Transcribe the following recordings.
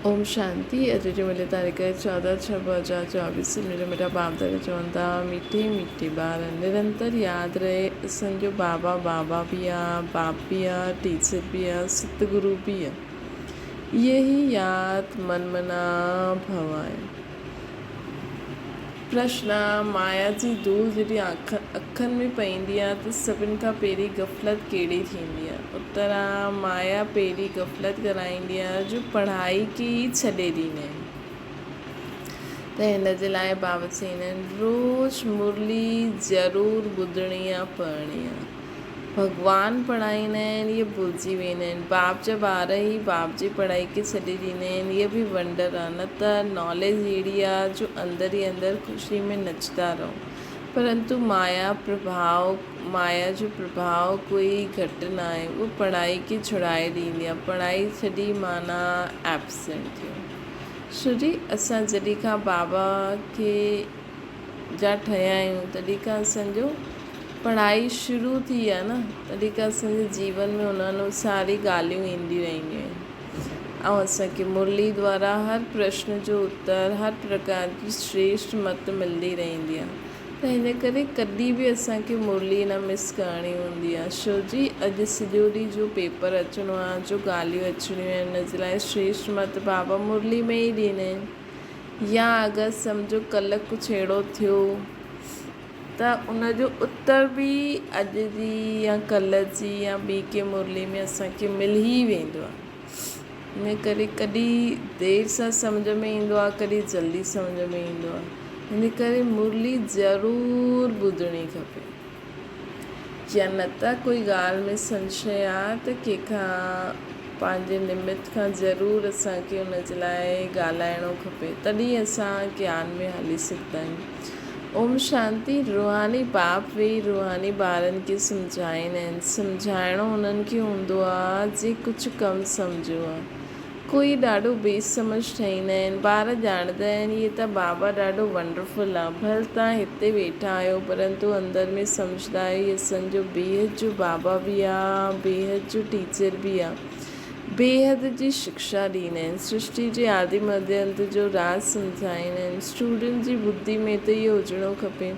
اوم شانتي اڄ جي ملي تاريخ 14 ڇهه 2024 منهنجا مٺا باپ دادا چون ٿا مٺي مٺي ٻار نرنتر ياد رهي اسان جو بابا بابا به آ باپ به آ ٽيچر به آ ست گرو به آ اهي ئي ياد من منا ڀو آهي. پرشن، مايا جي ڌوڙ جڏهن اکن ۾ پئيندي آ ته سڀن کان پهرين غفلت ڪهڙي ٿيندي آ؟ اتر، مايا پهرين غفلت ڪرائيندي آ جو پڙهائي کي ئي ڇڏي ڏيندا آهن ته هن جي لاء بابا چئيندا آهن روز مرلي ضرور ٻڌڻي آ پڙهڻي آ. ڀڳوان پڙهائيندا آهن اهي ڀلجي ويندا آهن باپ جا ٻار ئي باپ جي پڙهائي کي ڇڏي ڏيندا آهن اها به ونڊر آهي نه ته ناليج اهڙي آهي جو اندر ئي اندر خوشي ۾ نچندا رهو پرنتو مايا پرڀاء مايا جو پرڀاء ڪوئي گهٽ نه آهي اهو پڙهائي کي ڇڙائي ڏيندي آهي پڙهائي ڇڏي معنيٰ ايبسنٽ ٿيو ڇو جي اسان جڏهن کان بابا کي جا ٺهيا آهيون تڏهن کان اسان جو پڙهائي شروع ٿي آهي نه تڏهن کان اسان جي جيون ۾ ان انوسار ئي ڳالهيون اينديون رهنديون آهن ۽ اسان کي مرلي دوارا هر پرشن جو اتر هر پرڪار جي شريشٽ مت ملندي رهندي آهي ته هن ڪري ڪڏهن به اسان کي مرلي نه مس ڪرڻي هوندي آهي ڇو جي اڄ سڄو ڏينهن جو پيپر اچڻو آهي جو ڳالهيون اچڻيون آهن ان جي لاء شريشٽ مت بابا مرلي ۾ ئي ڏيندا آهن يا اگر سمجهو ڪلهه ڪجهه اهڙو ٿيو ته ان جو اتر به اڄ جي يا ڪلهه جي يا ٻي ڪنهن مرلي ۾ اسان کي ملي ئي ويندو آهي. ان ڪري ڪڏهن دير سان سمجهه ۾ ايندو آهي ڪڏهن جلدي سمجهه ۾ ايندو آهي. ان ڪري مرلي ضرور ٻڌڻي کپي. يا نه ته ڪوئي ڳالهه ۾ سنشي آ ته ڪنهن کان پنهنجي نمت کان ضرور اسان کي ان جي لاء ڳالهائڻو کپي تڏهن اسان گيان ۾ هلي سگهندا آهيون. اوم شانتي روحاني باپ ويهي روحاني ٻارن کي سمجهائيندا آهن سمجهائڻو انهن کي هوندو آ جي ڪجهه ڪم سمجهيو آ. ڪوئي ڏاڍو بي سمجھ ٺهيندا آهن. ٻار ڄاڻندا آهن هي ته بابا ڏاڍو ونڊرفل آ. ڀل توهان هتي ويٺا آهيو پرنتو اندر ۾ سمجهندا آهيو هي اسان جو بيحد جو بابا به آ، بيحد جو ٽيچر به آ. بيحد جي شڪشا ڏيندا آهن. سرشٽي جي آدي مڌ انت جو راز سمجهائيندا آهن. اسٽوڊنٽ جي ٻڌي ۾ ته اهو هجڻو کپي.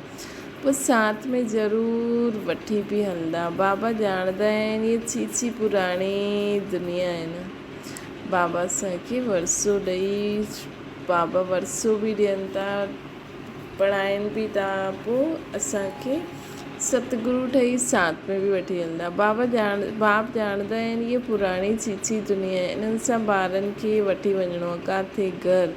پوء ساٿ ۾ ضرور وٺي به هلندا. بابا ڄاڻندا آهن هيء ڇيڇي پراڻي دنيا آهي نه. بابا اسان کي ورثو ڏئي بابا ورثو به ڏين ٿا پڙهائين به ٿا پوء اسان کي ستگرو ٺهي ساٿ ۾ به وٺي هلندا. بابا ڄاڻ باپ ڄاڻندا آهن هيء پراڻي ڇيڇي دنيا آهي انهن سان ٻارن کي وٺي وڃڻو آهي ڪاٿي گهر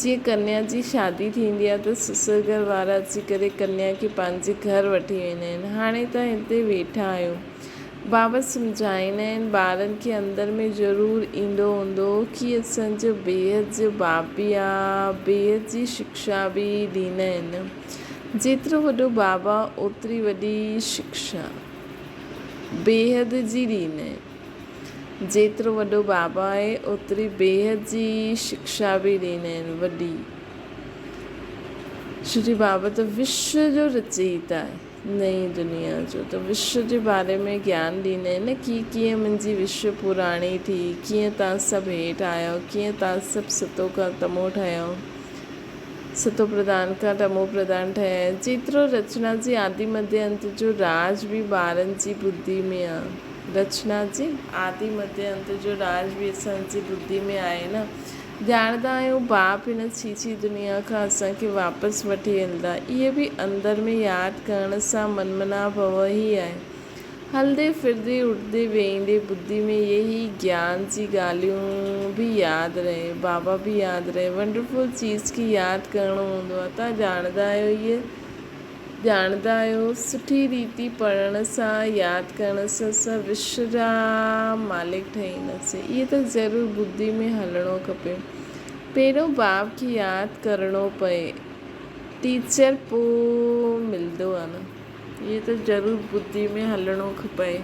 جيئن ڪنيا جي شادي ٿيندي آهي ته سسر گهر وارا اچي ڪري ڪنيا کي پنهنجي گهر وٺي ويندا آهن. هاڻي توهان هتي ويٺا آهيو. بابا سمجهائيندا آهن، ٻارن کي اندر ۾ ضرور ايندو هوندو ڪي اسان جو بيحد جو باپ به آ، بيحد جي شڪشا به ڏيندا آهن. جيترو وڏو بابا اوتري وڏي شڪشا بيحد جي ڏيندا آهن. جيترو وڏو بابا آهي اوتري بيحد جي شڪشا به ڏيندا آهن وڏي. شري بابا ته وشو جو رچيتا آهي نئين دنيا جو ته وشو جي باري ۾ گيان ڏيندا آهن نه ڪي ڪيئن منهنجي وشو پراڻي ٿي ڪيئن تان سڀ هيٺ آيا ڪيئن تان سڀ ستو کان تمو ٺهيا ستو پرڌان کان تمو پرڌان ٺهيا جيترو رچنا جي آدي مڌي انت جو راز به ٻارن جي ٻڌي ۾ آ. رچنا جي آدي مڌي انت جو راز به اسان جي ٻڌي ۾ آهي نه؟ ڄاڻندا آهيون باپ هن ڇيڇي دنيا کان اسان کي واپس وٺي هلندا. اهي به اندر ۾ ياد ڪرڻ سان منمنا ڀو ئي آهي. هلندي ڦرندي اٺندي ويهندي ٻڌي ۾ اهي ئي گيان جي ڳالهيون به ياد رهي. بابا به ياد رهي. ونڊرفل چيز کي ياد ڪرڻو هوندو آهي. توهان ڄاڻندا آهيو اهي ڄاڻندا آهيو، سٺي ريتي پڙهڻ سان، ياد ڪرڻ سان اسان وشو جا مالڪ ٺهي وينداسين. اهي ته ضرور ٻڌي ۾ هلڻو کپي. پهريون باپ کي ياد ڪرڻو پئي، ٽيچر پوء ملندو آهي نه. اهي ته ضرور ٻڌي ۾ هلڻو کپي.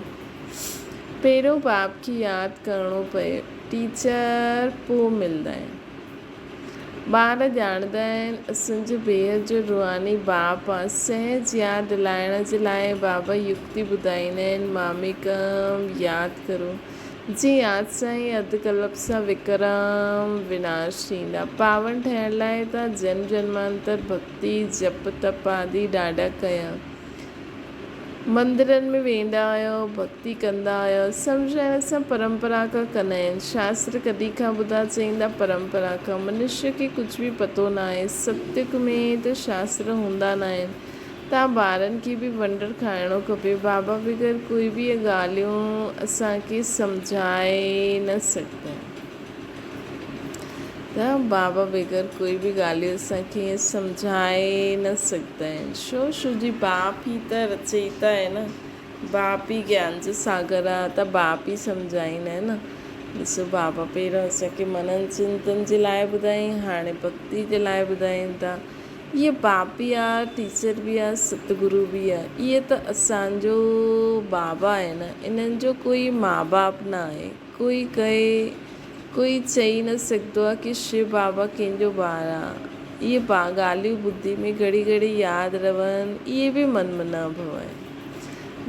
پهريون باپ کي ياد ڪرڻو پئي، ٽيچر پوء ملندا آهن. ٻار ڄاڻندا آهن اسان جو بيحد جو روحاني باپ آ. سهج ياد دلائڻ جي لاء بابا يڪتي ٻڌائيندا آهن ماميڪم ياد ڪرو. جي ياد سان ئي اڌ ڪلپ سان وڪرم وناش ٿيندا. پاون ٺهڻ لاء تان جنم جنمانتر ڀڳتي، جپ تپ آدي ڏاڍا ڪيا. مندرن ۾ ويندا آهيو، ڀڳتي ڪندا آهيو. سمجهائڻ سان پرمپرا کان ڪندا آهن. شاستر ڪڏهن کان ٻڌا چئيندا پرمپرا کان. منشيه کي ڪجهه به پتو ناهي. ستيگ ۾ ته شاستر هوندا ناهن. تان ٻارن کي به ونڊر کائڻو کپي. بابا بغير ڪوئي به اهي ڳالهيون اسان کي سمجهائي نه سگهندا آهن. ته بابا بغير ڪوئي به ڳالهيون اسان کي ائين سمجهائي نه سگهندا آهن. ڇو؟ ڇو جي باپ ئي ته رچئيتا آهي نه. باپ ئي گيان جو ساگر آهي ته باپ ئي سمجهائيندا آهن نه. ڏسو بابا پهريون اسان کي منن چنتن جي لاء ٻڌايائين هاڻي ڀڳتي جي لاء ٻڌائين ٿا. اهي باپ به آ، ٽيچر به آ، ستگرو به آ. اهي ته اسان جو بابا آهن. انهن جو ڪوئي ماء باپ نه آهي. ڪوئي ڪهي، ڪوئي چئي نه سگهندو آ ڪي شو بابا ڪنهن جو ٻار آ. اهي ڳالهيون ٻڌي ۾ گهڙي گهڙي ياد رهن، اهي به من منا ڀو آهن.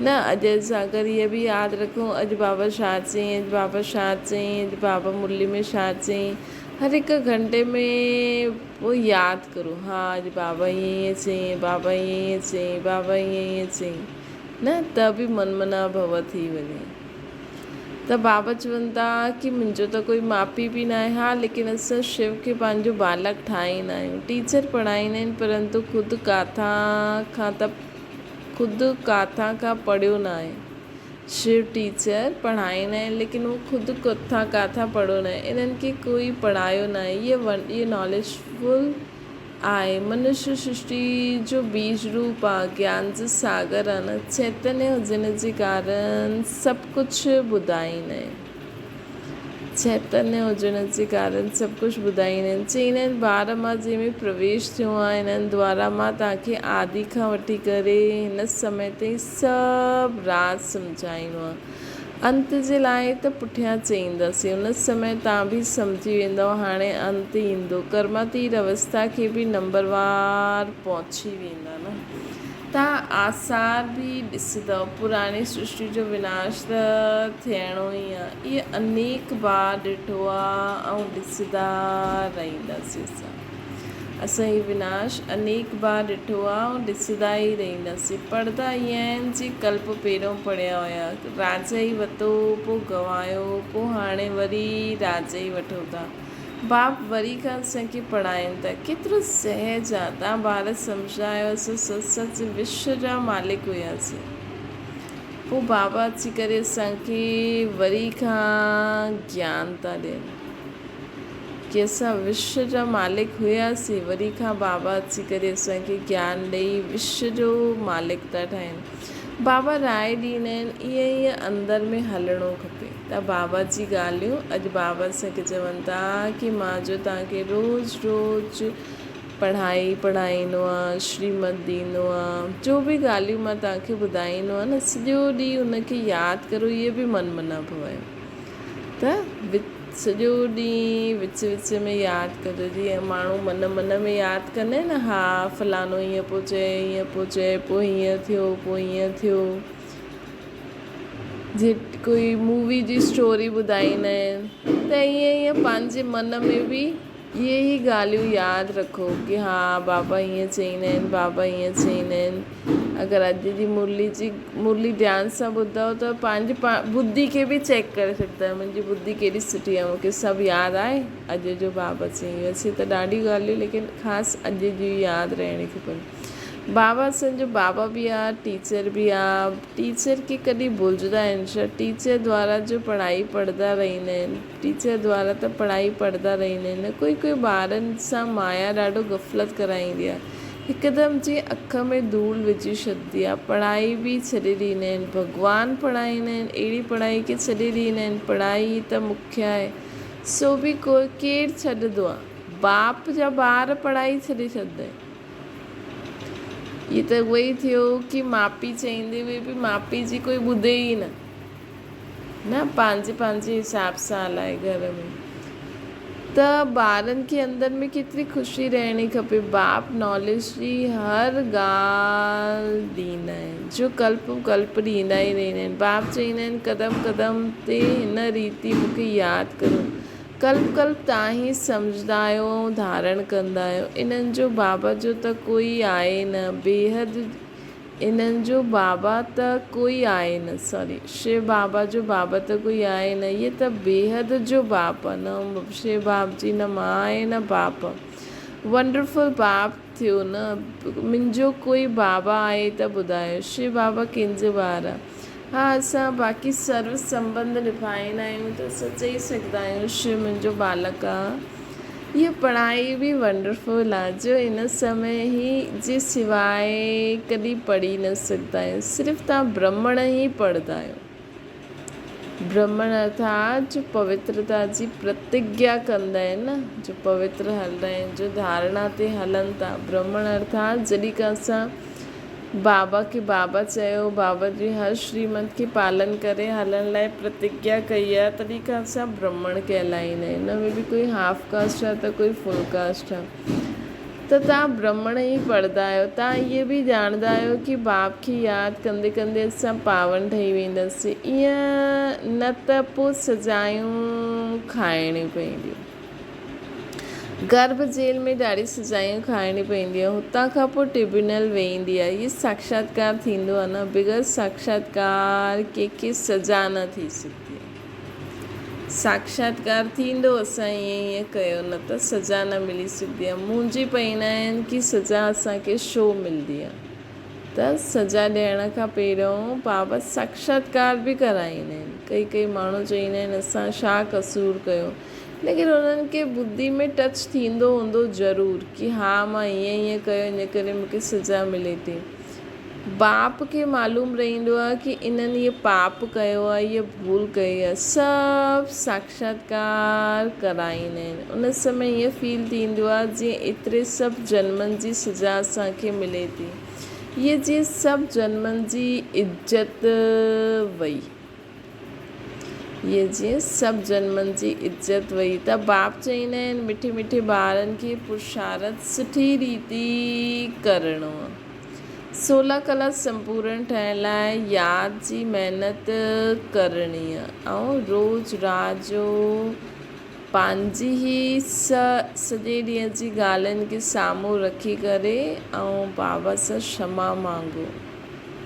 نه اڄ اسان اگر اهي به ياد رکون اڄ بابا ڇا چيائين، اڄ بابا ڇا چيائين، اڄ بابا مرلي ۾ ڇا چيائين. هر هڪ گهنٽي ۾ پوء ياد ڪرو ها اڄ بابا ائين ائين چيائين، بابا ائين ائين چيائين، بابا ائين ائين چيائين نه ته به من منا ڀو ٿي وڃي ته بابا چون ٿا ڪي منهنجو ته ڪوئي ماء پيء به ناهي ها ليڪن اسان شو کي پنهنجو بالڪ ٺاهيندا آهيون ٽيچر پڙهائيندا آهن پرنتو خود ڪاٿان کان ته خود ڪاٿان کان پڙهيو ناهي. شو ٽيچر پڙهائيندا آهن ليڪن هو خود ڪٿان ڪاٿان پڙهيو ناهي انهن کي ڪوئي پڙهايو ناهي اهي اهي ناليج فل آهي منشي سرشٽي جو بيج روپ آ گيان جو ساگر آ نه چيتنيه هجڻ جي ڪارڻ سڀ ڪجهه ٻڌائيندا آهن چيتنيه هجڻ جي ڪارڻ سڀ ڪجهه ٻڌائيندا آهن. چئيندا آهن ٻار مان جنهن ۾ پرويش ٿيو آهي انهن دوارا مان توهان کي آدي کان وٺي ڪري هن سمي تائين سڀ راز سمجهائيندو آهيان. انت جي لاء ته پٺيان چئينداسين. ان سمي توهان به سمجهي ويندؤ هاڻي انت ايندو. ڪرماتيت اوسٿا کي به نمبروار پهچي ويندا نه. توهان آثار به ڏسندؤ. پراڻي سرشٽي جو وناش ته ٿيڻو ئي آ. اهي انيڪ بار ڏٺو آ ۽ ڏسندا رهنداسين اسان. اسان هي وناش انيڪ بار ڏٺو آ ۽ ڏسندا ئي رهنداسين. پڙهندا ائين آهن جيئن ڪلپ پهريون پڙهيا هيا. راجا ئي وتو، پوء گنوايو، پوء هاڻي وري راجا ئي وٺو ٿا. باپ وري کان اسان کي پڙهائين ٿا. ڪيترو سهج آ. تان ٻار سمجهندا آهيو اسان سچ سچ وشو جا مالڪ هياسين. پوء بابا اچي ڪري اسان کي وري کان گيان ٿا ڏين ڪي اسان وشو جا مالڪ هياسين وري کان بابا اچي ڪري اسان کي گيان ڏئي وشو جو مالڪ ٿا ٺاهين. بابا راء ڏيندا آهن ائين ائين اندر ۾ هلڻو کپي ته بابا جي ڳالهيون اڄ بابا اسان کي چون ٿا ڪي مان جو توهان کي روز روز پڙهائي پڙهائيندو آهيان شريمت ڏيندو آهيان جو به ڳالهيون مان توهان کي ٻڌائيندو آهيان نه سڄو ڏينهن ان کي ياد ڪرو اهي به من منا ڀوائي ته سڄو ڏينهن وچ وچ ۾ ياد ڪجو جيئن ماڻهو من من ۾ ياد ڪندا آهن نه ها فلاڻو ائين پيو چئي ائين پيو چئي پوء هيئن ٿيو پوء هيئن ٿيو جيئن ڪوئي مووي جي اسٽوري ٻڌائيندا آهن ته ائين ائين پنهنجي من ۾ به اهي ئي ڳالهيون ياد رکو ڪي ها بابا ائين چئيندا آهن بابا ائين چئيندا آهن اگر اڄ جي مرلي جي مرلي ڌيان سان ٻڌو ته پنهنجي ٻڌي کي به چيڪ ڪري سگهندا آهيو منهنجي ٻڌي ڪيڏي سٺي آهي مونکي سڀ ياد آهي اڄ جو بابا چئي ويسي ته ڏاڍيون ڳالهيون ليڪن خاص اڄ جون ياد رهڻي کپن بابا اسان جو بابا به آ ٽيچر به آ ٽيچر کي ڪڏهن ڀلجدا آهن ڇا ٽيچر دوارا جو پڙهائي پڙهدا رهندا آهن ٽيچر دوارا ته پڙهائي پڙهدا رهندا آهن نه ڪوئي ڪوئي ٻارن سان مايا ڏاڍو غفلت ڪرائيندي آ هڪدم جيئن اک ۾ ڌوڙ وجهي ڇڏندي آ پڙهائي به ڇڏي ڏيندا آهن ڀڳوان پڙهائيندا آهن اهڙي پڙهائي کي ڇڏي ڏيندا آهن پڙهائي ئي ته مکيه آهي سو به ڪو ڪير ڇڏندو آ باپ جا ٻار پڙهائي ڇڏي ڇڏندا آهن. هي ته اهو ئي ٿيو ڪي ماء پيء چئيندي هئي به ماء پيء جي ڪوئي ٻڌي ئي نه نه پنهنجي پنهنجي حساب سان هلائي گهر ۾ ته ٻارن کي اندر ۾ ڪيتري خوشي رهڻي کپي. باپ ناليج جي هر ڳالهه ڏيندا آهن، جو ڪلپ ڪلپ ڏيندا ئي رهندا آهن. باپ چئيندا آهن قدم قدم تي هن ريتي مون کي ياد ڪريو. ڪلپ ڪلپ توهان ئي سمجهندا آهيو ۽ ڌارڻ ڪندا آهيو. انهن جو بابا جو ته ڪوئي آهي نه، بيحد انهن جو بابا ته ڪوئي آهي نه سوري شو بابا جو بابا ته ڪوئي آهي نه هي ته بيحد جو باپ آ نه شو باب جي نه ماء آهي نه باپ ونڊرفل باپ ٿيو نه منهنجو ڪوئي بابا آهي ته ٻڌايو شو بابا ڪنهن جو ٻار آ ها اسان باقي سرو سنبنڌ نڀائيندا آهيون ته اسان چئي سگهندا آهيون شو منهنجو ٻالڪ آ. هيء پڙهائي به ونڊرفل آ جو ان سمي هي جي سواء ڪڏهن پڙهي نه سگهندا آهيون. صرف توهان برهمڻ ئي پڙهندا آهيو. برهمڻ ارٿات جو پوترتا جي پرتگيا ڪندا آهن نه، جو پوتر هلندا آهن، جو ڌارڻا تي هلن ٿا. برهمڻ ارٿات جڏهن کان اسان بابا کي بابا چيو، بابا جي هر شريمت کي پالن ڪري هلڻ لاء پرتگيا ڪئي آهي، تڏهن کان اسان برهمڻ ڪهلائيندا آهيون. ان ۾ به ڪوئي هاف ڪاسٽ آهي ته ڪوئي فل ڪاسٽ آهي. ته توهان برهمڻ ئي پڙهندا آهيو. توهان اهي به ڄاڻندا آهيو ڪي باپ کي ياد ڪندي ڪندي اسان پاون ٺهي وينداسين. ائين نه ته پوء سزايون کائڻيون پونديون. گرڀ جيل ۾ ڏاڍي سزايون کائڻي پوندي آهي. هتان کان پوء ٽربيونل ويندي آهي. هي ساڪشاتڪار ٿيندو آهي نه، بغير ساڪشاتڪار ڪنهن کي سزا نه ٿي سگهندي آهي. ساڪشاتڪار ٿيندو اسان ائين ائين ڪيو نه ته سزا نه ملي سگهندي آهي. منهنجي پئيندا آهن ڪي سزا اسان کي ڇو ملندي آهي ته سزا ڏيڻ کان پهريون بابا ساڪشاتڪار به ڪرائيندا آهن. ڪئي ڪئي ماڻهو چئيندا آهن اسان ڇا قصور ڪيو. ليڪن انهن کي ٻڌي ۾ ٽچ ٿيندو هوندو ضرور ڪي ها مان ائين ائين ڪيو ان ڪري مون کي سزا ملي ٿي. باپ کي معلوم رهندو آهي ڪي انهن هيء پاپ ڪيو آهي هيء ڀول ڪئي آهي سڀ ساڪشاتڪار ڪرائيندا آهن ان سمي ائين فيل ٿيندو آهي جيئن ايتري سڀ جنمن جي سزا اسان کي ملي ٿي هيء جيئن سڀ جنمن جي عزت وئي. هيء جيئن سڀ جنمن جي عزت وئي ته باپ چئيندا آهن مٺي مٺي ٻارن کي پرشارٿ سٺي ريتي ڪرڻو آ. سولا ڪلا سمپورڻ ٺهڻ لاء ياد جي محنت ڪرڻي آ ۽ روز رات جو پنهنجي ئي سڄي ڏينهن جي ڳالهين کي سامهون رکي ڪري ۽ بابا سان ڇما مانگو.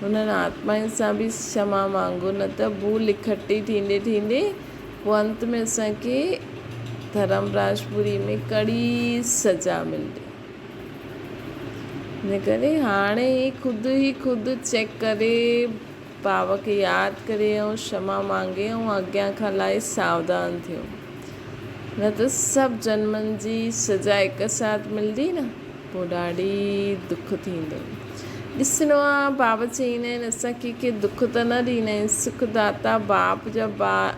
انهن آتمائن سان به ڇما مانگو نه ته ڀول اڪٺي ٿيندي ٿيندي پوء انت ۾ اسان کي ڌرم راجپوري ۾ ڪڙي سزا ملندي. ان ڪري هاڻي ئي خود ئي خود چيڪ ڪري بابا کي ياد ڪري ۽ ڇما مانگي ۽ اڳيان کان لاء ساوڌان ٿيو نه ته سڀ جنمن جي سزا هڪ ساٿ ملندي نه پوء ڏاڍي دک ٿيندو. ڏسڻو آ بابا چئيندا آهن اسان ڪنهن کي دک ته نه ڏيندا آهيون سک داتا باپ جا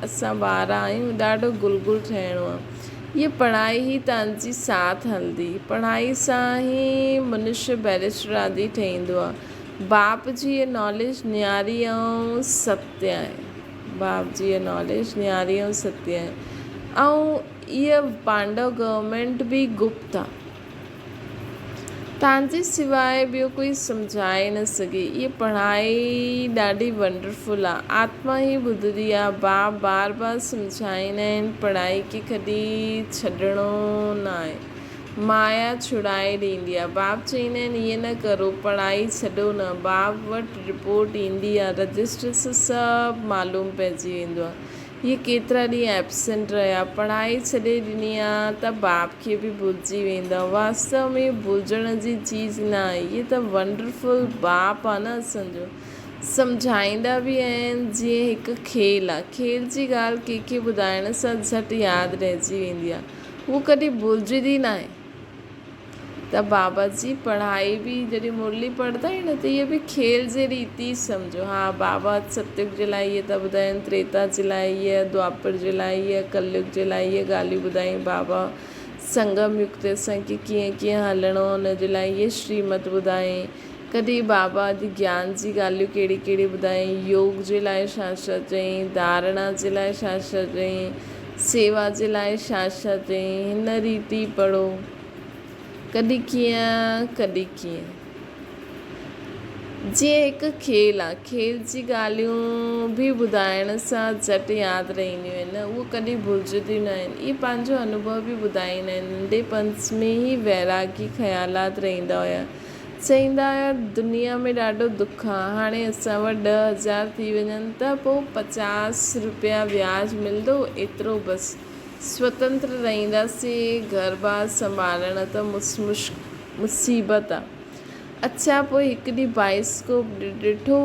اسان ٻار آهيون ڏاڍو گل گل ٺهڻو آ. هيء پڙهائي ئي تان جي ساٿ هلندي. پڙهائي سان ئي منشي بئريسٽر آدي ٺهيندو آ. باپ جي هيء ناليج نياري ۽ ستيه آهي. باپ جي هيء ناليج نياري ۽ ستيه آهي. ۽ هيء پانڊو گورنمينٽ به گپت آ. تان جي سواء ٻيو ڪوئي سمجهائي نه سگهي. هيء پڙهائي ڏاڍي ونڊرفل آ. آتما ئي ٻڌندي آ. باپ بار بار سمجهائيندا آهن پڙهائي کي ڪڏهن ڇڏڻو نه آهي. مايا ڇڙائي ڏيندي آ. باپ چئيندا آهن ائين نه ڪرو پڙهائي ڇڏو نه. باپ وٽ رپورٽ ايندي آ. رجسٽر سان سڀ معلوم پئجي ويندو آ. هي ڪيترا ڏينهن ائبسنٽ رهيا. پڙهائي ڇڏي ڏني آ ته باپ کي به ڀلجي ويندا. واستو ۾ ڀلجڻ جي چيز نه آهي. هي ته ونڊرفل باپ آ نه اسان جو. سمجهائيندا به آهن جيئن هڪ کيل آ. کيل جي ڳالهه ڪنهن کي ٻڌائڻ سان جهٽ ياد رهجي ويندي آ. هو ڪڏهن ڀلجندي ناهي. ته بابا جي پڙهائي به جڏهن مرلي پڙهندا آهيون نه ته اهي به کيل جي ريت ئي سمجهو ها بابا ستيگ جي لاء اهي ٿا ٻڌائين تريتا جي لاء اهي دوآپر جي لاء اهي ڪليگ جي لاء اهي ڳالهيون ٻڌائين بابا سنگم يگ تي اسان کي ڪيئن ڪيئن هلڻو ان جي لاء اهي شريمت ٻڌائين ڪڏهن بابا اڄ گيان جي ڳالهيون ڪهڙي ڪهڙي ٻڌائين يوگ جي لاء ڇا ڇا چيائين ڌارڻا جي لاء ڇا ڇا چيائين. سيوا جي لاء ڇا ڇا چيائين، هن ريت ئي پڙهو. ڪڏهن ڪيئن ڪڏهن ڪيئن. جيئن هڪ کيل آ، کيل جي ڳالهيون به ٻڌائڻ سان جهٽ ياد رهنديون آهن، اهو ڪڏهن ڀلجنديون نه آهن. اهي پنهنجو انوڀو به ٻڌائيندا آهن. ننڍپڻ ۾ ئي ويراڳي خيالات رهندا هيا. چئيندا هيا دنيا ۾ ڏاڍو دک آ، هاڻي اسان وٽ 10,000 ٿي وڃن ته پوء 50 روپيا وياج ملندو، ايترو بس. سوتنتر رهنداسين، گهر بار سنڀالڻ ته مصيبت آ. اڇا پوء هڪ ڏينهن بائسڪوپ ڏٺو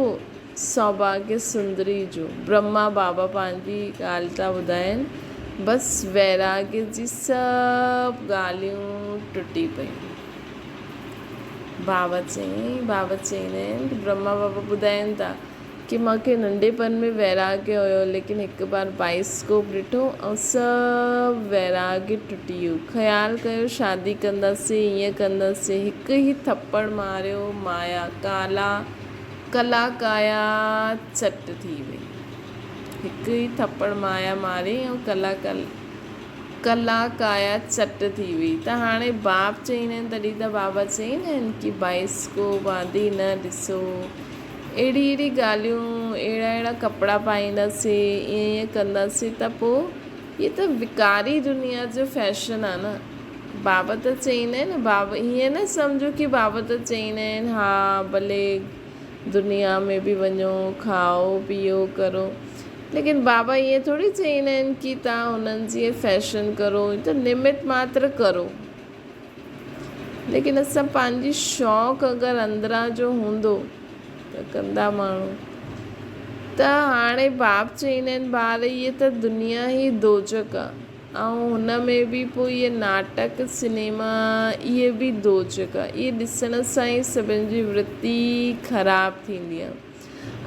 سوڀاگيه سندري جو. برهما بابا پنهنجي ڳالهه ٿا ٻڌائين. بس ويراڳ جي سڀ ڳالهيون ٽٽي پيون. بابا چيائين، بابا چئيندا آهن ته برهما بابا ٻڌائين ٿا ڪي مان کي ننڍپڻ ۾ ويراڳ هيو ليڪن هڪ بار بائسڪوپ ڏٺو ۽ سڀ ويراڳ ٽٽي ويو. خيال ڪيو شادي ڪنداسين ائين ڪنداسين هڪ ئي ٿپڙ ماريو مايا ڪالا ڪلا ڪايا چٽ ٿي وئي. هڪ ئي ٿپڙ مايا ماري ۽ ڪلا ڪلا ڪايا چٽ ٿي وئي ته هاڻي باپ چئيندا آهن تڏهن ته بابا چئيندا آهن ڪي بائسڪوپ آدي نه ڏسو اهڙي اهڙي ڳالهيون اهڙا اهڙا ڪپڙا پائينداسين ائين ائين ڪنداسين ته پوء هي ته وڪاري دنيا جو فيشن آ نه بابا ته چئيندا آهن بابا ائين نه سمجهو ڪي بابا ته چئيندا آهن ها ڀلي دنيا ۾ به وڃو کائو پيئو ڪرو ليڪن بابا ائين ٿوري چئيندا آهن ڪي تان هنن جي فيشن ڪرو ته نمت ماتر ڪرو ليڪن اسان پنهنجي شوق اگر اندران جو هوندو ته ڪندا ماڻهو ته هاڻي باپ چئيندا آهن ٻار هيء ته دنيا ئي دوزخ آ ۽ هن ۾ به پوء اهي ناٽڪ سئنيما اهي به دوزخ آ اهي ڏسڻ سان ئي سڀن جي ورتي خراب ٿيندي آ.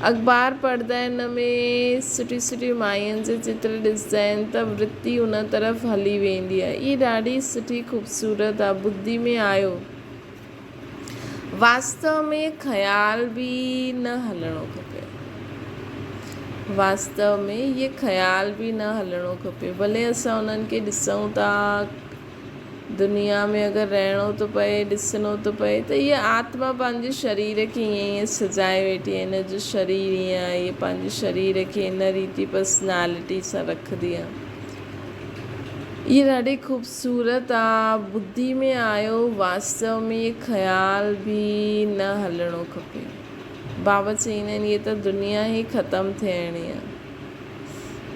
اخبار پڙهندا آهن ان ۾ سٺي سٺي ماين جا چتر ڏسندا آهن ته ورتي ان طرف هلي ويندي آهي اهي ڏاڍي سٺي خوبصورت آهي ٻڌي ۾ آيو واستو ۾ خيال به نه هلڻو کپي واستو ۾ اهي خيال به نه هلڻو کپي ڀلي اسان انهن کي ڏسون ٿا دنيا ۾ اگر رهڻو ٿو پئي، ڏسڻو ٿو پئي ته هيء آتما پنهنجي شرير کي ائين ائين سجائي ويٺي آهي، هن جو شرير ائين آهي، هيء پنهنجي شرير کي ان ريتي پرسنالٽي سان رکندي آهي. هيء ڏاڍي خوبصورت آ، ٻڌي ۾ آيو، واستو ۾ هيء خيال به نه هلڻو کپي. بابا چئيندا آهن، هيء ته دنيا ئي ختم ٿيڻي آ.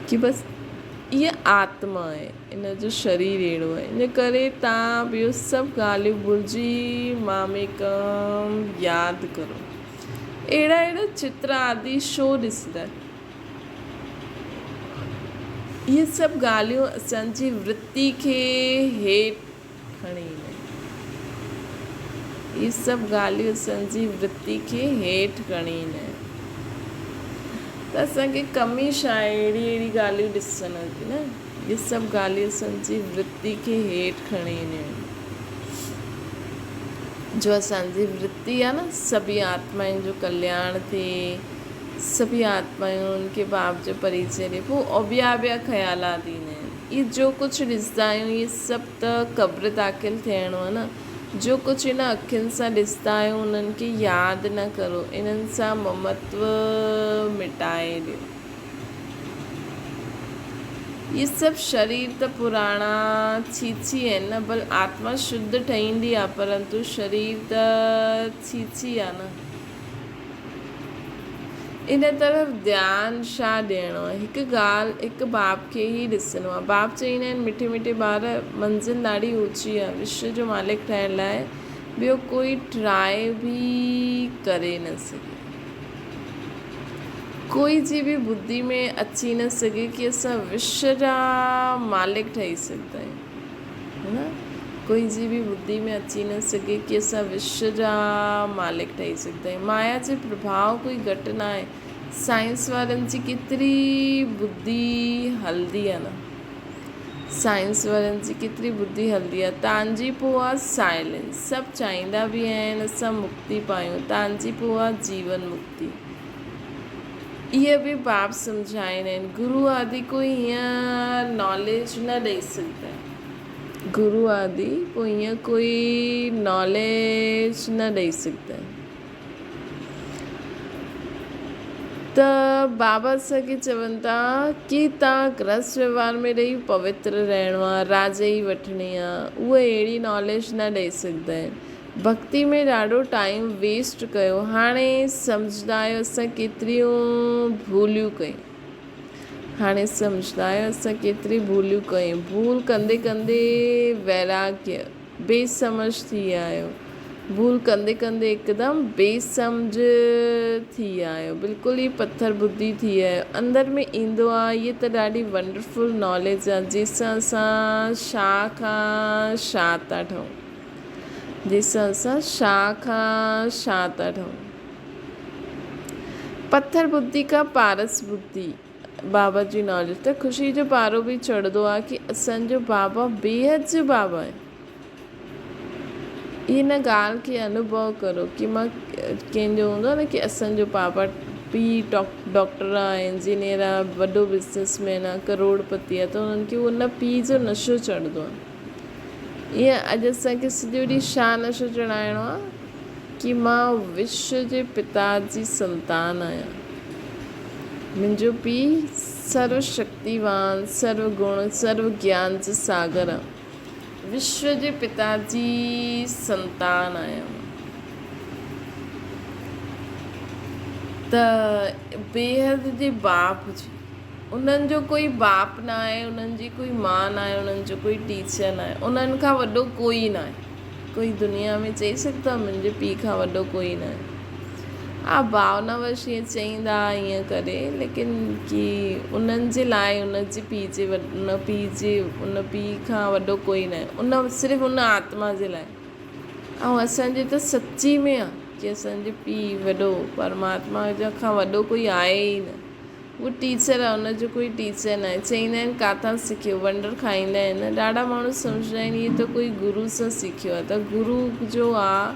ڪي بس هيء آتما آهي. ان جو شرير اهڙو آهي، ان ڪري توهان ٻيو سڀ ڳالهيون ڀلجي ماميڪم ياد ڪرو. اهڙا اهڙا چتر آدي ڇو ڏسندا؟ اهي سڀ ڳالهيون اسان جي ورتي کي هيٺ کڻي ايندا آهن. اهي سڀ ڳالهيون اسان جي ورتي کي هيٺ کڻي ايندا آهن ته اسان کي ڪمي ڇا آهي اهڙي اهڙي ڳالهيون ڏسڻ جي نه اهي سڀ ڳالهيون اسان جي ورتي کي هيٺ کڻي اينديون آهن جو اسان جي ورتي آهي نه سڀئي آتمائن جو ڪلياڻ ٿئي سڀئي آتمائن کي باپ جو پريچي ڏي پوء ٻيا ٻيا خيالات ايندا آهن اهي جو ڪجهه ڏسندا آهيون اهي سڀ ته قبر داخل ٿيڻو آهي نه. جو ڪجهه هن اکين سان ڏسندا آهيو انهن کي ياد نه ڪرو، انهن سان ممتو مٽائي ڏيو. اهي سڀ شرير ته پراڻا ڇيڇي آهن نه، ڀل آتما شڌ ٺهيندي آهي پرنتو شرير ته ڇيڇي آهي نه. ان طرف ڌيان ڇا ڏيڻو آهي؟ هڪ ڳالهه هڪ باپ کي ئي ڏسڻو آهي. باپ چئيندا آهن، مٺي مٺي ٻار، منزل ڏاڍي اوچي آهي، وشو جو مالڪ ٺهڻ لاء ٻيو ڪوئي ٽرائي به ڪري نه سگهي. ڪوئي جي به ٻڌي ۾ اچي نه سگهي ڪي اسان وشو جا مالڪ ٺهي سگهندا آهيون. نه ڪوئي جي به ٻڌي ۾ اچي نه سگهي ڪي اسان وشو جا مالڪ ٺهي سگهندا آهيون. مايا جي پرڀاء ڪوئي گهٽ نه آهي. سائنس وارن جي ڪيتري ٻڌي هلندي آهي نه. سائنس وارن جي ڪيتري ٻڌي هلندي آهي. تان جي پوء آهي سائلنس. سڀ چاهيندا به آهن اسان مڪتي پايون. تان جي پوء آهي جيون مڪتي. اهي به باب سمجهائيندا آهن. گرو آدي ڪوئي هيئن ناليج نه ڏئي سگهندا آهن. گرو آدي پوء هيئن ڪوئي ناليج نه ڏئي سگهندا آهن. ته بابا اسان کي چون ٿا ڪي تان گرهست ويوهار ۾ رهي پوتر رهڻو آ، راجئي وٺڻي آ، اهي اهڙي ناليج نه ڏئي سگهندا آهن. ڀڳتي ۾ ڏاڍو ٽائيم ويسٽ ڪيو هاڻي سمجهندا آهيو اسان ڪيتريون ڀوليون ڪيون هاڻي سمجهندا آهيو اسان ڪيتري ڀوليون ڪيون ڀول ڪندي ڪندي ويراگيه بي سمجھ ٿي ويا آهيو ڀول ڪندي ڪندي هڪدم بي سمجھ ٿي ويا آهيو بلڪل ئي پٿر ٻڌي ٿي ويا آهيو اندر ۾ ايندو آهي هيء ته ڏاڍي ونڊرفل ناليج آهي جنهن سان اسان شاهه کان شاهه ٿا ٺهون. جنهن سان اسان شاهه کان شاهه ٿا ٺهون. پٿر ٻڌي کان پارس ٻڌي بابا جي ناليج ته خوشي جو پارو به چڙهندو آهي ڪي اسان جو بابا بيحد جو بابا آهي. ان ڳالهه کي انوڀو ڪرو ڪي مان ڪنهن جو هوندو آهي نه ڪي اسان جو بابا پيء ڊاڪٽر آهي انجنيئر آهي وڏو بزنس مين آهي ڪروڙ پتي آهي ته انهن کي ان پيء جو نشو چڙهندو آهي. ايئن اڄ اسان کي سڄو ڏينهن ڇا نشو چڙهائڻو آ ڪي مان وشو جي پتا جي سنتان آهيان. منهنجو پيء سرو شڪتيوان، سرو گڻ، سرو گيان جو ساگر آ. وشو جي پتا جي سنتان آهيان مان. ته بيحد جي باپ جي. انهن جو ڪوئي باپ نه آهي، انهن جي ڪوئي ماء نه آهي، انهن جو ڪوئي ٽيچر نه آهي، انهن کان وڏو ڪوئي نه آهي. ڪوئي دنيا ۾ چئي سگهندو آهي منهنجي پيء کان وڏو ڪوئي نه آهي. ها ڀاونا وش ائين چئيندا ائين ڪري ليڪن ڪي انهن جي لاء ان جي پيء جي ان پيء جي ان پيء کان وڏو ڪوئي نه آهي. ان صرف ان آتما جي لاء. ۽ اسان جي ته سچي ۾ آهي ڪي اسان جي پيء وڏو پرماتما کان وڏو ڪوئي آهي ئي نه. هو ٽيچر آهي ان جو ڪوئي ٽيچر ناهي. چئيندا آهن ڪاٿان سکيو؟ ونڊر کائيندا آهن. ڏاڍا ماڻهو سمجهندا آهن هي ته ڪوئي گرو سان سکيو آهي ته گرو جو آ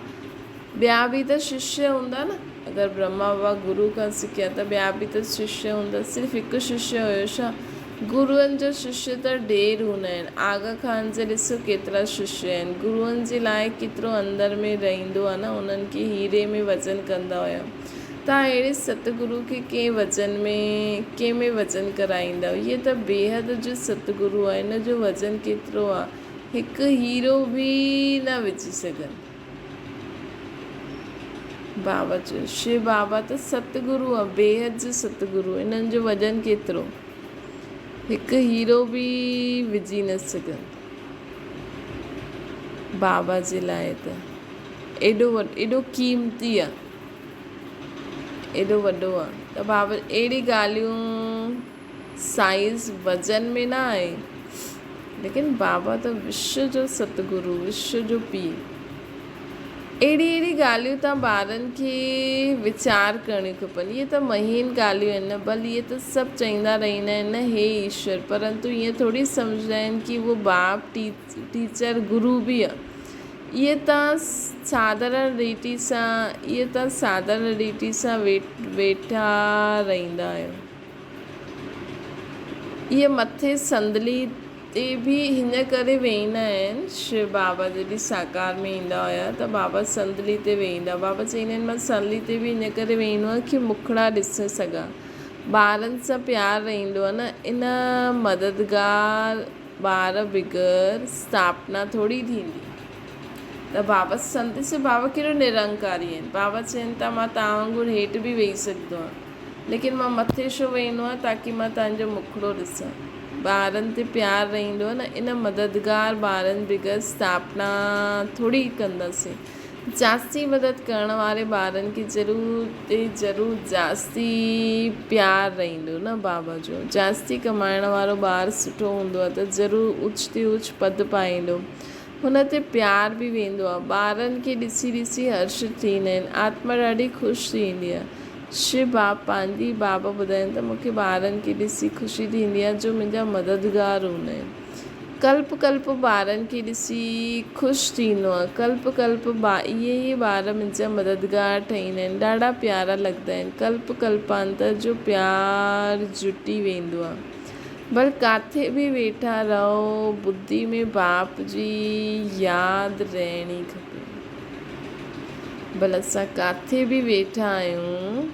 ٻيا به ته ششيه هوندا نه اگر برهما بابا گرو کان سکيا ته ٻيا به ته ششيه هوندا صرف هڪ ششيه هيو ڇا؟ گروئن جا ششيه ته ڍير هوندا آهن. آغا خان جا ڏسو ڪيترا ششيه آهن. گروئن جي لاء ڪيترو اندر ۾ رهندو آهي نه انهن کي هيري ۾ وزن ڪندا هيا. توهان اهڙي ستگرو کي ڪنهن وزن ۾ ڪنهن ۾ وزن ڪرائيندؤ؟ هيء ته بيحد جو ستگرو آهي، هن جو وزن ڪيترو آهي؟ هڪ هيرو به نه وجهي سگهن. بابا چيو، شو بابا ته ستگرو آهي، بيحد جو ستگرو، انهن جو وزن ڪيترو؟ هڪ هيرو به وجهي نه سگهن. بابا جي لاء ته ايڏو وڏو، ايڏو قيمتي آهي. ايڏو وڏو آ ته بابا اهڙي ڳالهيون سائز وزن ۾ نه آهي ليڪن بابا ته وشو جو ستگرو وشو جو پيء اهڙي اهڙي ڳالهيون تان ٻارن کي ويچار ڪرڻيون کپن اهي ته مهين ڳالهيون آهن نه ڀل اهي ته سڀ چئيندا رهندا آهن نه هي ايشور پرنتو ائين ٿوري سمجهندا آهن ڪي اهو باپ ٽيچر گرو به آ اهي تان ساڌارڻ ريتي سان اهي تان ساڌارڻ ريتي سان ويٺا رهندا آهيو. اهي مٿي صندلي تي به هن ڪري ويهندا آهن، شو بابا جڏهن ساڪار ۾ ايندا هيا ته بابا صندلي تي ويهندا. بابا چئيندا آهن مان صندلي تي به هن ڪري ويهندو آهيان ڪي مکڙا ڏسي سگهان. ٻارن سان پيار رهندو آهي نه ان مددگار ٻار بغير اسٿاپنا ٿوري ٿيندي ته بابا سندس بابا ڪهڙو نرنڪاري آهن بابا چين ٿا مان توهان وانگر هيٺ به ويهي سگهندو آهيان ليڪن مان مٿي ڇو ويهندو آهيان تاڪي مان توهان جو مکڙو ڏسان ٻارن تي پيار رهندو آهي نه ان مددگار ٻارن بغير اسٿاپنا ٿوري ڪنداسين جاستي مدد ڪرڻ واري ٻارن کي ضرور تي ضرور جاستي پيار رهندو نه بابا جو جاستي ڪمائڻ وارو ٻار سٺو هوندو آهي ته ضرور اوچ تي اوچ پد پائيندو هن تي پيار به ويندو آهي ٻارن کي ڏسي ڏسي هرش ٿيندا آهن آتما ڏاڍي خوش ٿيندي آهي شو باب پنهنجي بابا ٻڌائين ته مونکي ٻارن کي ڏسي خوشي ٿيندي آهي جو منهنجا مددگار هوندا آهن. ڪلپ ڪلپ ٻارن کي ڏسي خوش ٿيندو آهيان. ڪلپ ڪلپ اهي ئي ٻار منهنجا مددگار ٺهيندا آهن. ڏاڍا پيارا لڳندا آهن. ڪلپ ڪلپانتر جو پيار جٽي ويندو آهي. ڀل ڪاٿي به ويٺا رهو، ٻڌي ۾ باپ جي ياد رهڻي کپي. ڀل اسان ڪاٿي به ويٺا آهيون.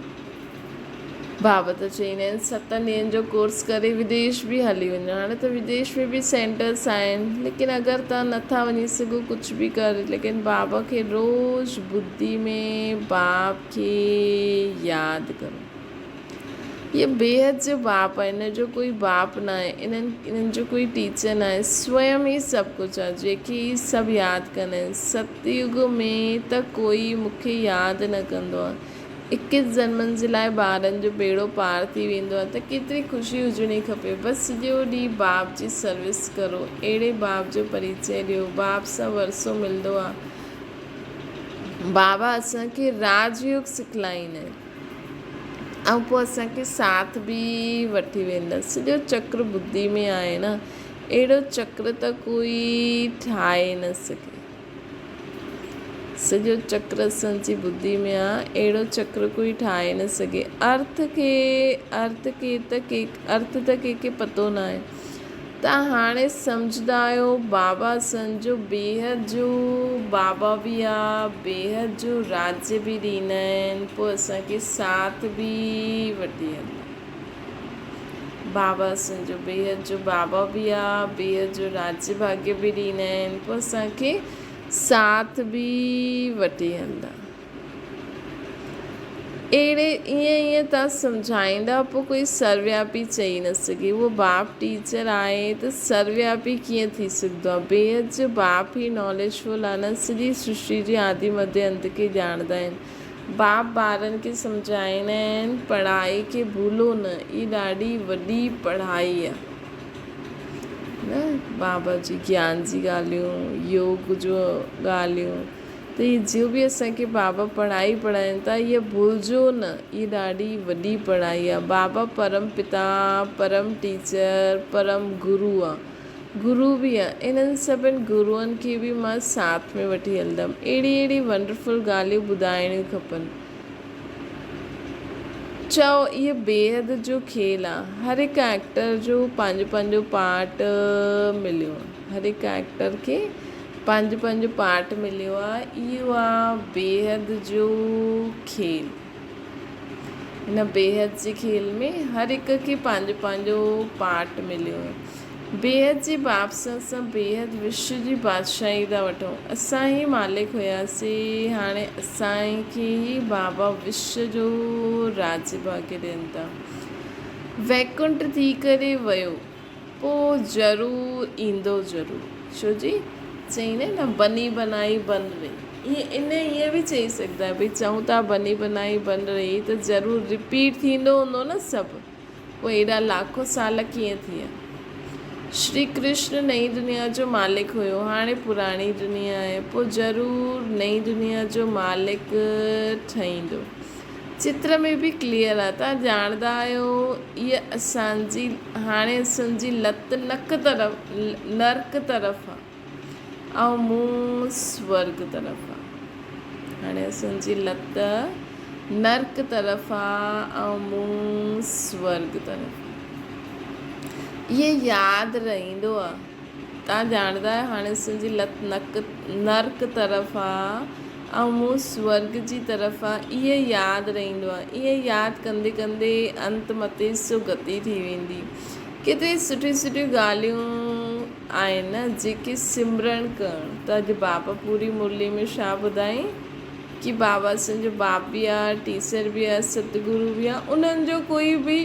بابا ته چئيندا آهن ستن ڏينهن جو ڪورس ڪري وديش به هلي وڃو هاڻي ته وديش ۾ به سينٽرس آهن ليڪن اگر توهان نٿا وڃي سگهو ڪجهه به ڪر ليڪن بابا کي روز ٻڌي ۾ باپ کي ياد ڪرو هي بيحد جو باپ آهي ان جو ڪوئي باپ نه آهي انهن انهن جو ڪوئي ٽيچر نه آهي سويم ئي سڀ ڪجهه آهي جيڪي هي سڀ ياد ڪندا آهن ستيگ ۾ ته ڪوئي مونکي ياد نه ڪندو آهي اڪيس جنمن جي لاء ٻارن جو ٻيڙو پار ٿي ويندو آهي ته ڪيتري خوشي هجڻي کپي. بس سڄو ڏينهن باپ جي سروس ڪرو. اهڙي باپ جو پريچئه ڏيو. باپ سان ورثو ملندو آهي. بابا اسان کي راج يوگ سکلائيندا آهن ۽ پوء اسان کي ساٿ به وٺي ويندا. سڄو چڪر ٻڌي ۾ آهي نه. اهڙو چڪر ته ڪوئي ٺاهي نه سگهي. سڄو چڪر اسان جي ٻڌي ۾ آ، اهڙو چڪر ڪوئي ٺاهي نه سگهي. ارٿ کي ارٿ کي ته ڪي ارٿ ته ڪنهن کي پتو ناهي. تان هاڻي سمجهندا آهيو بابا اسان جو بيحد جو بابا به آ، بيحد جو راجيه به ڏيندا آهن، پوء اسان کي ساٿ به وٺي هلندا. بابا اسان جو بيحد جو بابا به آ، بيحد جو راجيه ڀاڳيه به ڏيندا آهن، پوء اسان کي ساٿ به وٺي هلندا. اهڙي ائين ائين تان سمجهائيندا پوء ڪوئي سروياپي چئي نه سگهي. اهو باپ ٽيچر آهي ته سروياپي ڪيئن ٿي سگهندو آ. بيحد جو باپ ئي ناليج فل آ نه، سڄي سرشٽي جي آدي مڌي انت کي ڄاڻندا آهن. باپ ٻارن کي سمجهائيندا آهن پڙهائي کي ڀولو نه هي ڏاڍي وڏي پڙهائي آ نه بابا جي گيان جي ڳالهيون يوگ جو ڳالهيون ته هي جو به اسان کي بابا پڙهائي پڙهائين ٿا هيء ڀلجو نه هي ڏاڍي وڏي پڙهائي آ بابا پرم پتا پرم ٽيچر پرم گرو آ گرو به آ انهن سڀن گروئن کي به مان ساٿ ۾ وٺي هلندم اهڙي اهڙي ونڊرفل ڳالهيون ٻڌائڻيون کپن. چئو اهي بيحد جو کيل آ هر هڪ ايڪٽر جو پنهنجو پنهنجو پارٽ مليو آ هر هڪ ايڪٽر کي پنهنجو پنهنجو پارٽ مليو آ اهو آ بيحد جو کيل. هن بيحد جي کيل ۾ هر هڪ کي پنهنجو پنهنجو پارٽ مليو آهي. بيحد جي باپ سان اسان بيحد وشو جي بادشاهي ٿا وٺون. اسان ئي مالڪ هياسين، هاڻي اسان کي ئي بابا وشو جو راڄ ڀاڳ ڏين ٿا. ويڪنٺ ٿي ڪري ويو. پوء ضرور ايندو ضرور. ڇو جي چئين نه بني بنائي بن رهي. ائين ان ائين به چئي سگهندا آهيو ڀئي چئون ٿا بني بنائي بن رهي ته ضرور رپيٽ ٿيندو هوندو نه سڀ. پوء ايڏا لاکو سال ڪيئن ٿي ويا. شري ڪرشن نئين دنيا جو مالڪ هيو هاڻي پراڻي دنيا آهي پوء ضرور نئين دنيا جو مالڪ ٺهيندو. چتر ۾ به ڪليئر آ توهان ڄاڻندا آهيو اها اسان جي هاڻي اسان جي لت نڪ طرف نرڪ طرف آ ۽ منهن سورگ طرف آ هاڻي اسان جي لت نرڪ طرف آ ۽ منهن سورگ طرف آ اهي ياد رهندو آ توهان ڄاڻندا آهيو هاڻي اسان جي لت نڪ نرڪ طرف آ ۽ منهن سورڳ جي طرف آ اهي ياد رهندو آ ايئن ياد ڪندي ڪندي انت متي سو گتي ٿي ويندي ڪيتري سٺيون سٺيون ڳالهيون آهن نه جيڪي سمرڻ ڪرڻ ته اڄ بابا پوري مرلي ۾ ڇا ٻڌائين ڪي بابا اسان جو باپ به آ ٽيچر به آ ستگرو به آ انهن جو ڪوئي به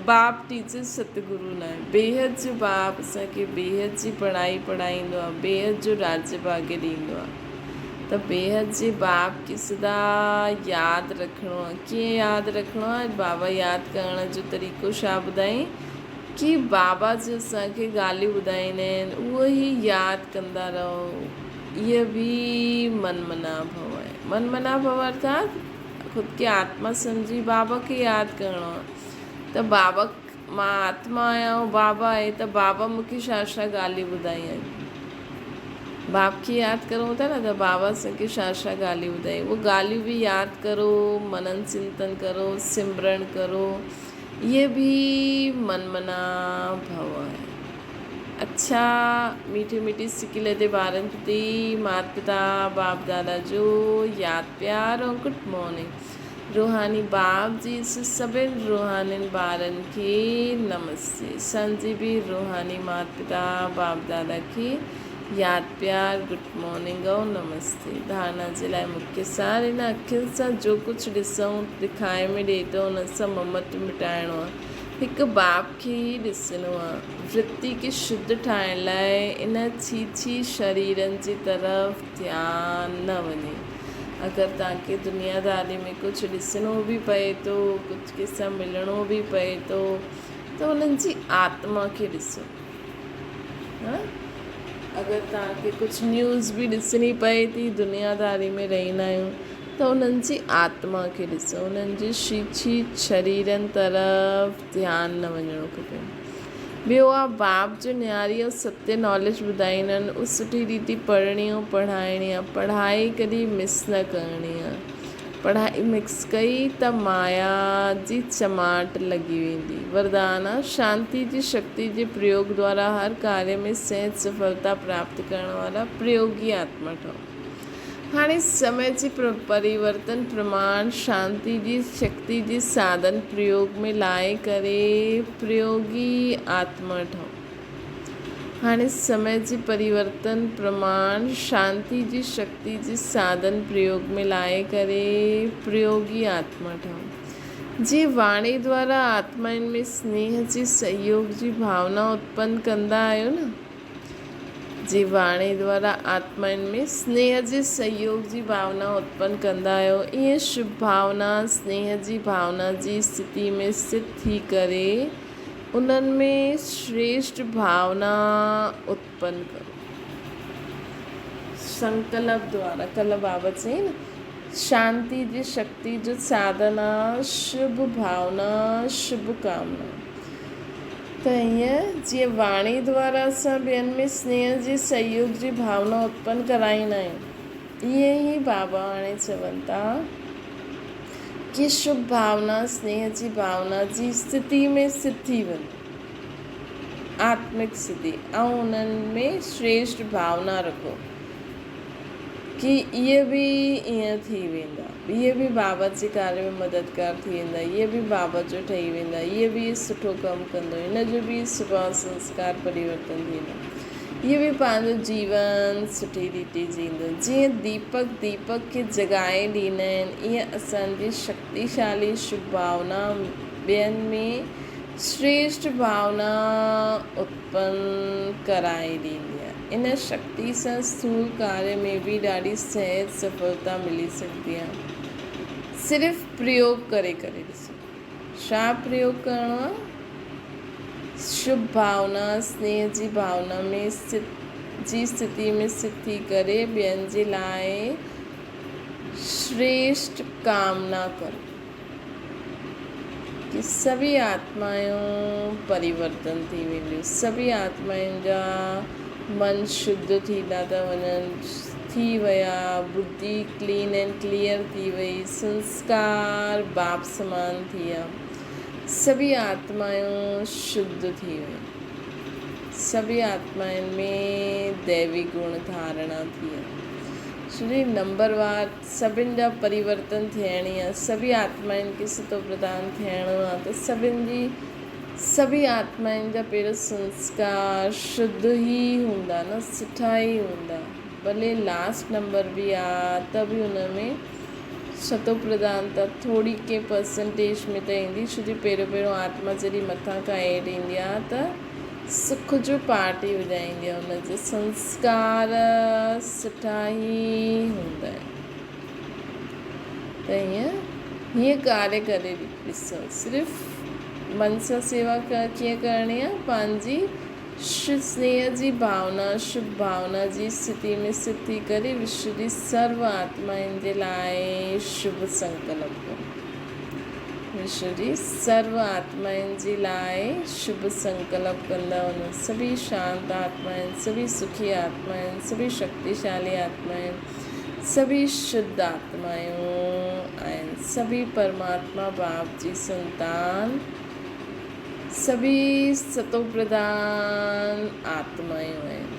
باپ ٽيچر ستگرو ناهي. بيحد جو باپ اسان کي بيحد جي پڙهائي پڙهائيندو آهي، بيحد جو راجيه ڀاڳيه ڏيندو آهي ته بيحد جي باپ کي سدا ياد رکڻو آهي. ڪيئن ياد رکڻو آهي؟ بابا ياد ڪرڻ جو طريقو ڇا ٻڌائين ڪي بابا جو اسان کي ڳالهيون ٻڌائيندا آهن اهو ئي ياد ڪندا رهو. اهي به من منا ڀو آهي. من منا ڀو ارٿات خود کي آتما سمجهي بابا کي ياد ڪرڻو آهي ته بابا مان آتما آهيان ۽ بابا آهي ته بابا مون کي ڇا ڇا ڳالهيون ٻڌايون آهن. باپ کي ياد ڪرون ٿا نه ته بابا اسان کي ڇا ڇا ڳالهيون ٻڌايون اهي ڳالهيون به ياد ڪرو، منن چنتن ڪرو، سمرڻ ڪرو. اهي به من منا ڀو آهي. اڇا ميٺي ميٺي سڪيلڌي ٻارن پرتي مات پتا باپ دادا جو ياد پيار ۽ گڊ مارننگ. روحاني باپ جي سڀن روحانين ٻارن کي نمستي. اسان جي به روحاني مات پتا باپ دادا کي ياد پيار گڊ مارننگ ۽ نمستي. ڌارڻا جي لاء مکيه سار هن اکين سان جو ڪجهه ڏسون ڏکائي ۾ ڏئي ٿو ان سان ممت مٽائڻو آ. هڪ باپ کي ئي ڏسڻو آ. ورتي کي شڌ ٺاهڻ لاء ان ڇيڇي شريرن جي طرف ڌيان نه وڃي. اگر توهان کي دنياداري ۾ ڪجهه ڏسڻو به پئي ٿو، ڪجهه ڪنهن سان ملڻو به پئي ٿو ته انهن جي آتما کي ڏسو. ها اگر توهان کي ڪجهه نيوز به ڏسڻي پئي ٿي دنياداري ۾ رهندا آهيون ته انهن جي آتما کي ڏسو انهن جي شيڇي شريرن طرف ڌيان نه وڃڻو کپي. ٻيو آ باب جو نياري ۽ ستي ناليج ٻڌائيندا آهن اهو سٺي ريتي پڙهڻي ۽ پڙهائڻي آ پڙهائي ڪڏهن مس نه ڪرڻي آ پڙهائي مڪس ڪئي ته مايا جي چماٽ لڳي ويندي وردان آ شانتي جي شڪتي جي پريوگ دوارا هر ڪاريه ۾ سهج سڦلتا پراپت ڪرڻ وارا پريوگي آتما ٺهو. هاڻي سمي جي پريورتن پرماڻ شانتي جي شڪتي جي ساڌن پريوگ ۾ لائي ڪري پريوگي آتما ٺهو. هاڻي سمي جي پريورتن پرماڻ شانتي جي شڪتي جي ساڌن پريوگ ۾ لائي ڪري پريوگي آتما ٺهو. جيئن واڻي دوارا آتمائن ۾ سنيهه جي سهيوگ جي ڀاونا اتپن ڪندا آهيو نه. جي واڻي دوارا آتمائن ۾ سنيهه جي سهيوگ جي ڀاونا اتپن ڪندا آهيو، ائين شڀ ڀاونا، سنيهه جي ڀاونا جي اسٿتي ۾ اسٿت ٿي ڪري انهن ۾ شريشٺ ڀاونا اتپن ڪرو. سنڪلپ دوارا، ڪلهه بابا چيائين نه، شانتي جي شڪتي جو ساڌن آ شڀ ڀاونا، شڀ ڪامنا. ته ائين جيئن واڻي دوارا اسان ٻين ۾ سنيهه جي سهيوگ جي ڀاونا اتپن ڪرائيندا آهيون، ائين ئي بابا هاڻي چون ٿا ڪي شڀ ڀاونا، سنيهه جي ڀاونا جي اسٿتي ۾ اسٿت ٿي وڃ، آتمڪ اسٿتي، ۽ انهن ۾ شريشٺ ڀاونا رکو. ڪي اهي به ائين ٿي ويندا، اهي به بابا جي ڪاري ۾ مددگار ٿي ويندا، اهي به بابا جو ٺهي ويندا، اهي به سٺو ڪم ڪندو، هن جو به سڀاء سنسڪار پريورتن ٿيندو، اهي به پنهنجو جيون سٺي ريتي جيئندو. جيئن ديپڪ ديپڪ کي جڳائي ڏيندا آهن، ائين اسان جي شڪتيشالي شڀ ڀاونا ٻين ۾ شريشٺ ڀاونا اتپن ڪرائي ڏيندي آهي. ان شڪتي سان اسٿول ڪاريه ۾ به ڏاڍي سهج سڦلتا ملي سگهندي آهي. صرف پريوگ ڪري ڪري ڏسو. ڇا پريوگ ڪرڻو آهي؟ شڀ ڀاونا، سنيهه جي ڀاونا ۾ اسٿت جي اسٿتي ۾ اسٿت ٿي ڪري ٻين جي لاء شريشٺ ڪامنا ڪرو. ڪي سڀئي آتمائون پريورتن ٿي وينديون، سڀئي آتمائن جا من شڌ ٿيندا ٿا وڃن، ٿي ويا، ٻڌي ڪلين اينڊ ڪليئر ٿي وئي، سنسڪار باپ سمان ٿي ويا، سڀئي آتمائون شڌ ٿي ويون، سڀئي آتمائن ۾ ديوي گڻ ڌارڻا ٿي ويا. شري نمبروار سڀن جا پريورتن ٿيڻ يا سڀئي آتمائن کي ستو پردان ٿيڻو آ ته سڀن جي سڀئي آتمائن جا پهريون سنسڪار شڌ ئي هوندا نه سٺا ئي هوندا ڀلي لاسٽ نمبر به آ ته به ان ۾ ستو پردانتا ٿوري ڪنهن پرسنٽيج ۾ ته ايندي ڇو جو پهريون پهريون آتما جڏهن مٿان کان هيٺ ايندي آ ته سک جو پارٽ ئي وڄائيندي آ ان جا سنسڪار سٺا ئي هوندا آهن ته ائين هيئن ڪاري ڪري ڏسو صرف من سان سيوا ڪيئن ڪرڻي آ پنهنجي سنيهه جي ڀاونا، شڀ ڀاونا جي اسٿتي ۾ اسٿت ٿي ڪري وشو جي سرو آتمائن جي لاء شڀ سنڪلپ ڪرو. وشو جي سرو آتمائن جي لاء شڀ سنڪلپ ڪندا وڃو. سڀئي شانت آتمائن، سڀئي سکي آتمائن، سڀئي شڪتيشالي آتمائن، سڀئي شڌ آتمائون آهن. سڀئي پرماتما باپ جي سنتان، سڀئي ستوپرڌان آتمائون آهن.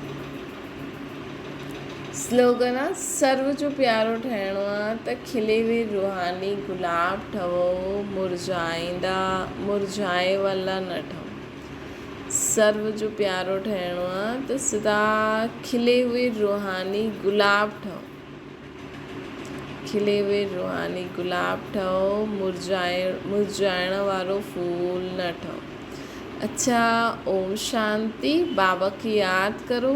سلوگن آ، سرو جو پيارو ٺهڻو آ ته کلي هوئي روحاني گلاب ٺهو، مرجهائيندا مرجهائي والا نه ٺهو. سرو جو پيارو ٺهڻو آ ته سدا کلي هوئي روحاني گلاب ٺهو. کلي هوئي روحاني گلاب ٺهو، مرجهائڻ وارو ڦول نه ٺهو. اڇا اوم شانتي، بابا کي ياد ڪرو.